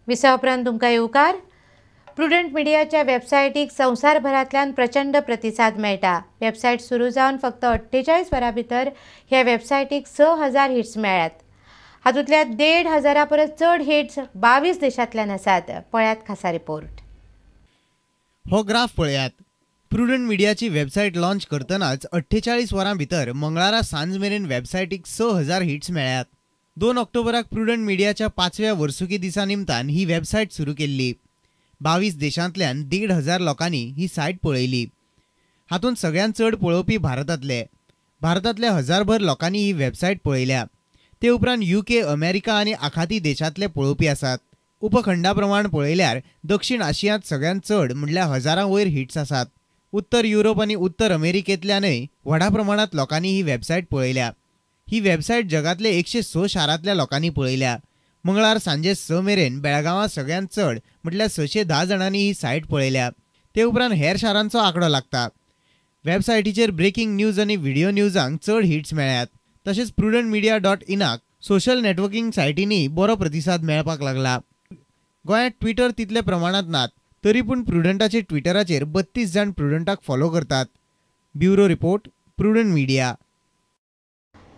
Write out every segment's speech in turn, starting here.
विसा उपरांत तुमकां येवकार. प्रुडंट मिडियाच्या वेबसायटीक संवसारभरांतल्यान प्रचंड प्रतिसाद मेळटा. वेबसायट सुरू जावन फक्त 48 वरां भितर ह्या वेबसायटीक 6000 हिट्स मेळ्ळ्यात. हातूंतल्या 1500 परस चड हिट्स 22 देशांतल्यान आसात. पळयात खासा रिपोर्ट. हो ग्राफ पळयात. प्रुडंट मिडियाची वेबसायट लॉन्च करतनाच 48 वरां भितर मंगळारा सांज मेरेन वेबसायटीक 6000 हिट्स मेळ्ळ्यात. 2 ऑक्टोबराक प्रुडंट मिडियाच्या 5व्या वर्सुकी दिसा निमतान ही वेबसायट सुरू केल्ली. 22 देशांतल्यान 1500 लोकांनी ही सायट पळयली. हातूंत सगळ्यांत चड पळोवपी भारतांतले. भारतांतल्या 1000भर लोकांनी ही वेबसायट पळयल्या. ते उपरांत UK, America आनी आखाती देशांतले पळोवपी आसात. उपखंडा प्रमाण पळयल्यार दक्षिण आशियांत सगळ्यांत चड म्हणल्यार 1000 वयर हिट्स आसात. उत्तर युरोप आनी उत्तर अमेरिकेंतल्यानय व्हडा प्रमाणांत लोकांनी ही वेबसायट पळयल्या. ही वेबसायट जगांतले 106 शारांतल्या लोकांनी पळयल्या. मंगळार सांजे 6 मेरेन बेळगांवां सगळ्यांत चड म्हटल्यार 610 जाणांनी ही सायट पळयल्या. ते उपरांत हेर शारांचो आंकडो लागता. वेबसायटीचेर ब्रेकिंग न्यूज आनी व्हिडिओ न्यूजांक चड हिट्स मेळ्ळ्यात. तशेंच prudentmedia.in social networking सायटींनी बरो प्रतिसाद मेळपाक लागला. गोंयांत ट्विटर तितले प्रमाणांत नात, तरी पूण प्रुडंटाचे ट्विटराचेर 32 जाण प्रुडंटाक फॉलो करतात. Bureau report, Prudent Media.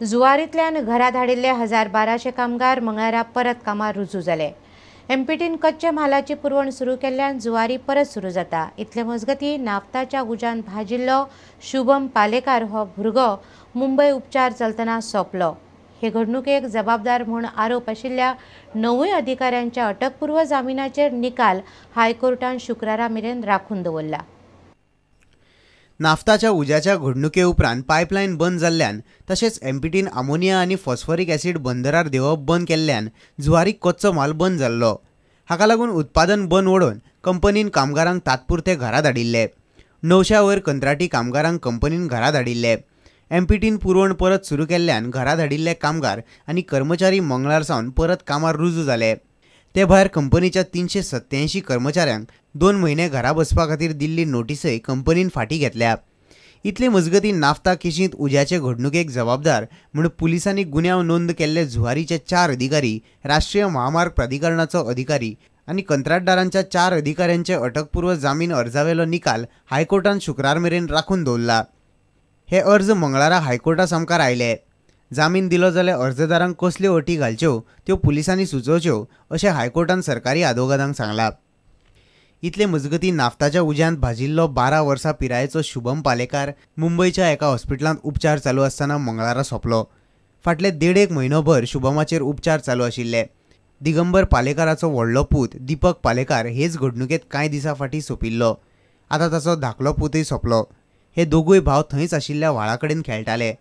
जुवारींतल्यान घरा धाडिल्ले 1200 कामगार मंगळारा परत कामार रुजू जाले. एमपीटीन कच्च्या म्हालाची पुरवण सुरू केल्ल्यान जुवारी परत सुरू जाता. इतले मजगती नाफ्ताच्या उज्यान भाजिल्लो शुभम पालेकार हो भुरगो मुंबय उपचार चलतना सोंपलो. हे घडणुकेक जबाबदार म्हूण आरोप आशिल्ल्या 9 अधिकाऱ्यांच्या अटकपूर्व जामिनाचेर निकाल हायकोर्टान शुक्रारा मेरेन राखून दवरला. नाफ्ताच्या उज्याच्या घडणुके उपरांत पायपलायन बंद जाल्ल्यान तशेंच एमपीटीन अमोनिया आनी फॉस्फोरीक ॲसिड बंदरार देंवप बंद केल्ल्यान जुवारीक कच्चो म्हाल बंद जाल्लो. हाका लागून उत्पादन बंद वडोवन कंपनीन कामगारांक तात्पुरते घरा धाडिल्ले. 900 वयर कंत्राटी कामगारांक कंपनीन घरा धाडिल्ले. एमपीटीन पुरवण परत सुरू केल्ल्यान घरा धाडिल्ले कामगार आनी कर्मचारी मंगळार सावन परत कामार रुजू जाले. ते भायर कंपनीच्या 387 कर्मचाऱ्यांक 2 म्हयने घरा बसपा खातीर दिल्ली नोटीसय कंपनीन फाटीं घेतल्या. इतले मजगतीं नाफ्ता केशींत उज्याचे घडणुकेक जबाबदार म्हूण पुलिसांनी गुन्यांव नोंद केल्ले जुवारीचे 4 अधिकारी, राष्ट्रीय महामार्ग प्राधिकरणाचो अधिकारी आनी कंत्राटदारांच्या 4 अधिकाऱ्यांचे अटकपूर्व जामीन अर्जावेलो निकाल हायकोर्टान शुक्रार मेरेन राखून दवरला. हे अर्ज मंगळारा हायकोर्टा सामकार आयले. जामीन दिलो जाल्यार अर्जदारांक कसल्यो अटी घालच्यो त्यो पुलिसांनी सुचोवच्यो अशें हायकोर्टान सरकारी आदवोगादांक सांगलां. इतले मजगतीं नाफ्ताच्या उज्यांत भाजिल्लो 12 वर्सां पिरायेचो शुभम पालेकार मुंबयच्या एका हॉस्पिटलांत उपचार चालू आसतना मंगळारा सोंपलो. फाटले 1.5 म्हयनोभर शुभमाचेर उपचार चालू आशिल्ले. दिगंबर पालेकाराचो व्हडलो पूत दीपक पालेकार हेच घडणुकेंत कांय दिसां फाटीं सोंपिल्लो. आतां ताचो धाकलो पूतय सोंपलो. हे दोगूय भाव थंयच आशिल्ल्या व्हाळा कडेन खेळटाले.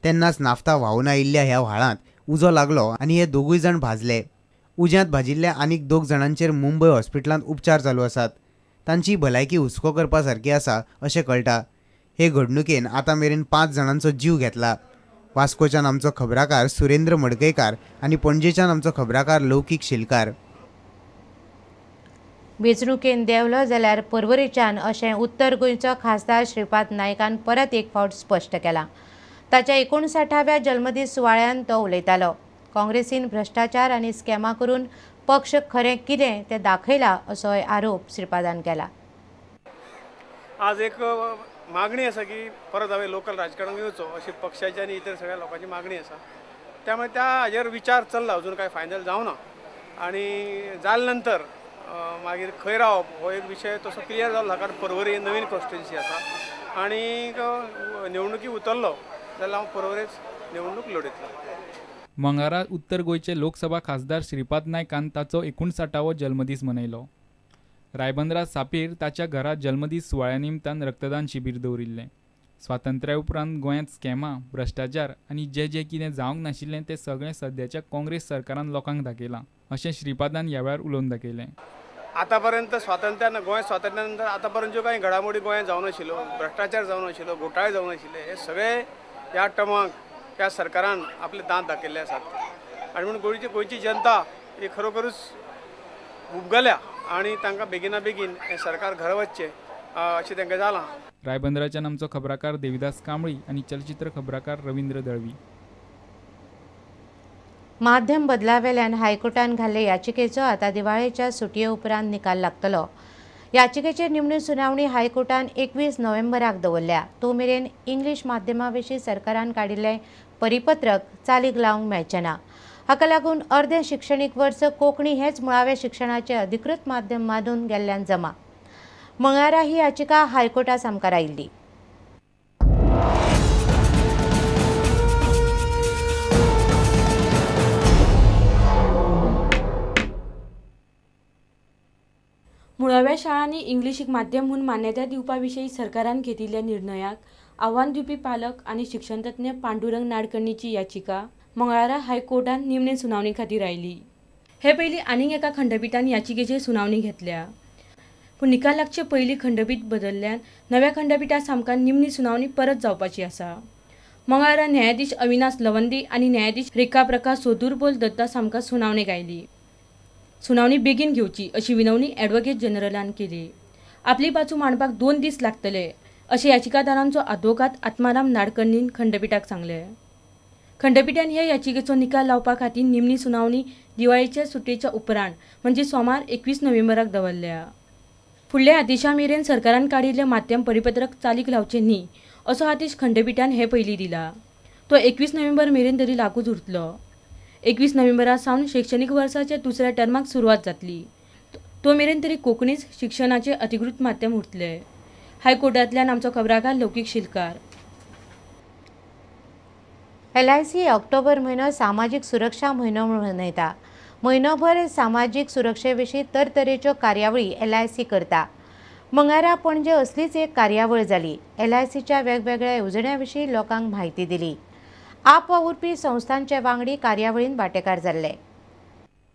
तेन्नाच नाफ्ता व्हांवून आयिल्ल्या ह्या व्हाळांत उजो लागलो आनी हे दोगूय जाण भाजले. उज्यांत भाजिल्ल्या आनीक 2 जाणांचेर मुंबय हॉस्पिटलांत उपचार चालू आसात. तांची भलायकी हुस्को करपा सारकी आसा अशें कळटा. हे घडणुकेन आतां मेरेन 5 जाणांचो जीव घेतला. वास्कोच्यान आमचो खबराकार सुरेंद्र मडकयकार आनी पणजेच्यान आमचो खबराकार लौकीक शिलकार. वेंचणुकेन देंवलो जाल्यार पर्वरेच्यान अशें उत्तर गोंयचो खासदार श्रीपाद नायकान परत एक फावट स्पश्ट केलां. ताच्या 59व्या जल्मदीस सुवाळ्यान तो उलयतालो. काँग्रेसीन भ्रश्टाचार आनी स्कॅमां करून पक्ष खरें कितें तें दाखयला असोय आरोप श्रीपादान केला. आज एक मागणी आसा की परत हांवें लोकल राजकारणाक येवचो अशी पक्षाची आनी इतर सगळ्या लोकांची मागणी आसा. त्यामुळे त्या हाजेर विचार चल्ला, अजून कांय फायनल जावना आनी जाल्या नंतर मागीर खंय रावप हो एक विशय तसो क्लियर जालो, कारण पर्वरी नवीन कॉन्स्टिट्युएन्सी आसा आनी निवडणुकी उतरलो जाल्यार हांव पर्वरेच निवडणूक लढयतलो. मंगळारा उत्तर गोंयचे लोकसभा खासदार श्रीपाद नायकान ताचो 59वो जल्मदीस मनयलो. रायबंदरा सापीर ताच्या घरा जल्मदीस सुवाळ्या निमतान रक्तदान शिबीर दवरिल्लें. स्वातंत्र्या उपरांत गोंयांत स्कॅमां, भ्रश्टाचार आनी जें जें कितें जावंक नाशिल्लें तें सगळें सद्याच्या काँग्रेस सरकारान लोकांक दाखयलां अशें श्रीपादान ह्या वेळार उलोवन दाखयलें. आतापर्यंत स्वातंत्र्यान गोंय स्वातंत्र्या नंतर आतापर्यंत ज्यो कांय घडामोडी गोंयांत जावन आशिल्ल्यो, भ्रश्टाचार जावन आशिल्लो, घोटाळे जावन आशिल्ले, हे सगळे ह्या टर्माक ह्या सरकारान आपले दांत दाखयल्ले आसात. आनी म्हणून गोंयची जनता ही खरोखरूच उबगल्या आनी तांकां बेगिना बेगीन हें सरकार घरा वचचें अशें तांकां जालां. रायबंदराच्यान आमचो खबराकार देविदास कांबळी आनी चलचित्र खबराकार रवींद्र दळवी. माध्यम बदलावेल्यान हायकोर्टान घाल्ले याचिकेचो आतां दिवाळेच्या सुटये उपरांत निकाल लागतलो. याचिकेचेर निमणी सुनावणी हायकोर्टान 21 नोव्हेंबराक दवरल्या. तो मेरेन इंग्लीश माध्यमा विशीं सरकारान काडिल्लें परिपत्रक चालीक लावंक मेळचें ना. हाका लागून अर्दें शिक्षणीक वर्स कोंकणी हेंच मुळावें शिक्षणाचें अधिकृत माध्यम मानून गेल्ल्यान जमा. मंगळारा ही याचिका हायकोर्टा सामकार आयिल्ली. मुळाव्या शाळांनी इंग्लिशीक माध्यम म्हूण मान्यताय दिवपा विशीं सरकारान घेतिल्ल्या निर्णयाक आव्हान दिवपी पालक आनी शिक्षणतज्ञ पांडुरंग नाडकर्णीची याचिका मंगळारा हायकोर्टान निमणे सुनावणी खातीर आयली. हे पयलीं आनीक एका खंडपीठान याचिकेचेर सुनावणी घेतल्या, पूण निकाल लागचे पयलीं खंडपीठ बदल्ल्यान नव्या खंडपीठा सामकार निमणी सुनावणी परत जावपाची आसा. मंगळारा न्यायाधीश अविनाश लवंदी आनी न्यायाधीश रेखा प्रकाश सोदूरबोल दत्ता सामकार सुनावणेक आयली. सुनावणी बेगीन घेवची अशी विनवणी ॲडव्होकेट जनरलान केली. आपली बाजू मांडपाक 2 दीस लागतले अशें याचिकादारांचो आदवोगाद आत्माराम नाडकर्णीन खंडपीठाक सांगलें. खंडपीठान ह्या याचिकेचो निकाल लावपा खातीर निमणी सुनावणी दिवाळेच्या सुटयेच्या उपरांत म्हणजे सोमार 21 नोव्हेंबराक दवरल्या. फुडल्या आदेशा मेरेन सरकारान काडिल्लें माध्यम परिपत्रक चालीक लावचें न्ही असो आदेश खंडपीठान हे पयलीं दिला. तो 21 नोव्हेंबर मेरेन तरी लागूच उरतलो. 21 नोव्हेंबरा सावन शैक्षणीक वर्साच्या दुसऱ्या टर्माक सुरवात जातली. तो मेरेन तरी कोंकणीच शिक्षणाचें अधिकृत माध्यम उरतलें. हायकोर्टांतल्यान आमचो खबराकार लौकीक शिलकार. LIC October म्हयनो सामाजीक सुरक्षा म्हयनो म्हूण मनयता. म्हयनोभर सामाजीक सुरक्षे विशीं तरतरेच्यो कार्यावळी LIC करता. मंगळारा पणजे असलीच एक कार्यावळ जाली. LICच्या वेगवेगळ्या येवजण्यां विशीं लोकांक म्हायती दिली. आप वावुरपी संस्थांचे वांगडी कार्यावळीन वांटेकार जाल्ले.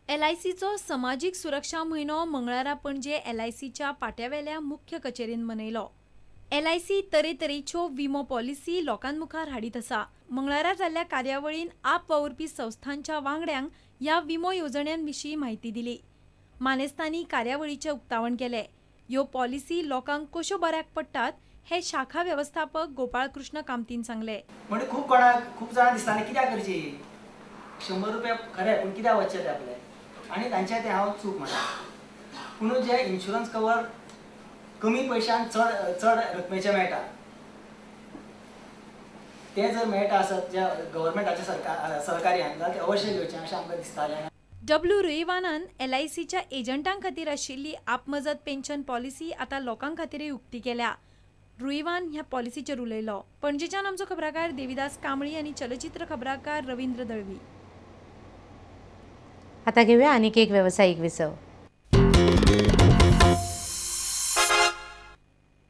LICचो समाजीक सुरक्षा म्हयनो मंगळारा पणजे LICच्या पाट्यावेल्या मुख्य कचेरीन मनयलो. LIC तरेतरेच्यो विमो पॉलिसी लोकांमुखार हाडीत आसा. मंगळारा जाल्ल्या कार्यावळीन आप वावुरपी संस्थांच्या वांगड्यांक ह्या विमो येवजण्यांविशीं म्हायती दिली. मानेस्तांनी कार्यावळीचें उक्तावण केलें. ह्यो पॉलिसी लोकांक कश्यो बऱ्याक पडटात हे शाखा व्यवस्थापक गोपाळकृष्ण कामतीन सांगले. म्हणजे खूप कोणाक खूप जाणां दिसतालें कित्याक करची 100 रुपया खरें पूण कित्याक वचचे ते आपले आनी तांचे ते हांव चूक म्हणटा. पूण जे इन्शुरन्स कवर कमी पयशान चड चड रकमेचे मेळटा ते जर मेळटा आसत ज्या गव्हर्मेंटाच्या सरकार सहकार्यान जाल्यार ते अवश्य घेवचें अशें आमकां दिसतालें. डब्ल्यू रुईवानान LICच्या एजंटां खातीर आशिल्ली आपमजत पेन्शन पॉलिसी आतां लोकां खातीरय उक्ती केल्या. रुईवान ह्या पॉलिसीचेर उलयलो. पणजेच्यान आमचो खबराकार देविदास कांबळी आनी चलचित्र खबराकार रवींद्र दळवी. आता घेऊया आणखी एक व्यावसायिक विसव.